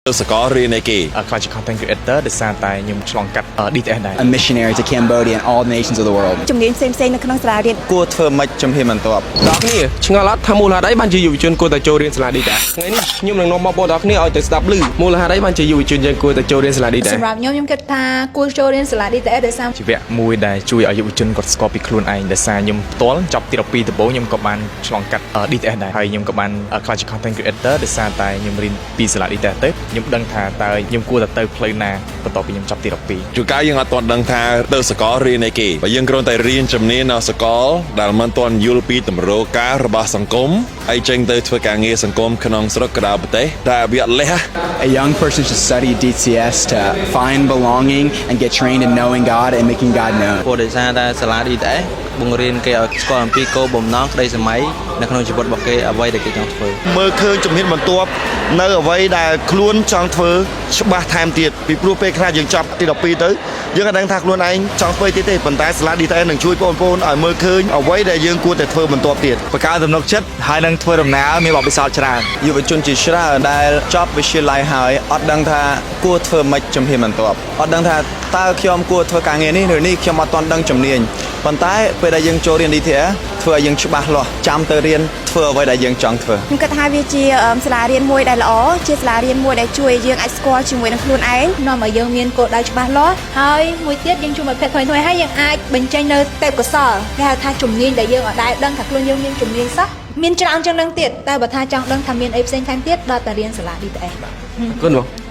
ទៅសកលរៀនអីគេ ក្លាយជា content creator ដោយសារតែខ្ញុំឆ្លងកាត់ DTS ដែរ A missionary to Cambodia and all the nations of the world. ជំនាញផ្សេងៗនៅក្នុងសាលារៀន គួរធ្វើម៉េចជំហានបន្ទាប់ ដល់គ្នាឆ្ងល់អត់ថាមូលហេតុអីបានជាយុវជនគួរតែចូលរៀនសាលា DTS ថ្ងៃនេះខ្ញុំនឹងនាំបងប្អូនដល់គ្នាឲ្យទៅស្ដាប់ឮមូលហេតុអីបានជាយុវជនយើងគួរតែចូលរៀនសាលា DTS សម្រាប់ខ្ញុំខ្ញុំគិតថាគួរចូលរៀនសាលា DTS ដោយសារ ជាវគ្គមួយដែលជួយឲ្យយុវជនគាត់ស្គាល់ពីខ្លួនឯងដោយសារខ្ញុំផ្ទាល់ចប់ទី12ដំបូងខ្ញុំក៏បានឆ្លងកាត់ DTS ដែរហើយខ្ញុំក៏បានក្លាយជា content creator ដោយសារតែខ្ញុំរៀនពីសាលា DTS ទៅខ្ញុំដឹងថាតើខ្ញុំគួរតែទៅផ្លូវណាបន្ទាប់ពីខ្ញុំចប់ទី12 ជួនកាលយើងអត់ទាន់ដឹងថាទៅសកលរៀនអីគេបើយើងគ្រាន់តែរៀនជំនាញនៅសកលដែលមិនទាន់យល់ពីតម្រូវការរបស់សង្គមហើយចេញទៅធ្វើការងារសង្គមក្នុងស្រុកក្រៅប្រទេសតែវាអត់លះ A young person should study DTS to find belonging and get trained in knowing God and making God known. ព្រោះដោយសារតែសាលា DTS បង្រៀនគេឲ្យស្គាល់អំពីគោលបំណងក្តីស្រមៃនៅក្នុងជីវិតរបស់គេអ្វីដែលគេចង់ធ្វើ មើលឃើញជំហានបន្ទាប់នៅអ្វីដែលខ្លួនចង់ធ្វើច្បាស់ថែមទៀតពីព្រោះពេលខ្លះយើងចប់ទី12ទៅយើងអត់ដឹងថាខ្លួនឯងចង់ធ្វើទៀតទេប៉ុន្តែសាលា DTS នឹងជួយបងប្អូនឲ្យមើលឃើញអ្វីដែលយើងគួរតែធ្វើបន្ទាប់ទៀត បង្កើនទំនុកចិត្តហើយនឹងធ្វើដំណើរមានបទពិសោធន៍ច្រើន យុវជនជាច្រើនដែលចប់វិទ្យាល័យហើយអត់ដឹងថាគួរធ្វើម៉េចជំហានបន្ទាប់អត់ដឹងថាតើខ្ញុំគួរធ្វើការងារនេះឬនេះខ្ញុំអត់ទាន់ដឹងជំនាញប៉ុន្តែពេលដែលយើងចូលរៀន DTS ធ្វើឲ្យយើងច្បាស់លាស់ចាំទៅរៀនធ្វើអ្វីដែលយើងចង់ធ្វើ ខ្ញុំគិតថាវាជាសាលារៀនមួយដែលល្អជាសាលារៀនមួយដែលជួយឲ្យយើងអាចស្គាល់ជាមួយនឹងខ្លួនឯង នាំឲ្យយើងមានគោលដៅច្បាស់លាស់ហើយមួយទៀតយើងជួបមិត្តភក្តិថ្មីៗហើយយើងអាចបញ្ចេញនៅទេពកោសល្យគេហៅថាជំនាញដែលយើងអត់ដែលដឹងថាខ្លួនយើងមានជំនាញសោះមានច្រើនជាងនឹងទៀតតែបើថាចង់ដឹងថាមានអីផ្សេងថែមទៀតដល់តែរៀនសាលា DTS បាទ អរគុណបង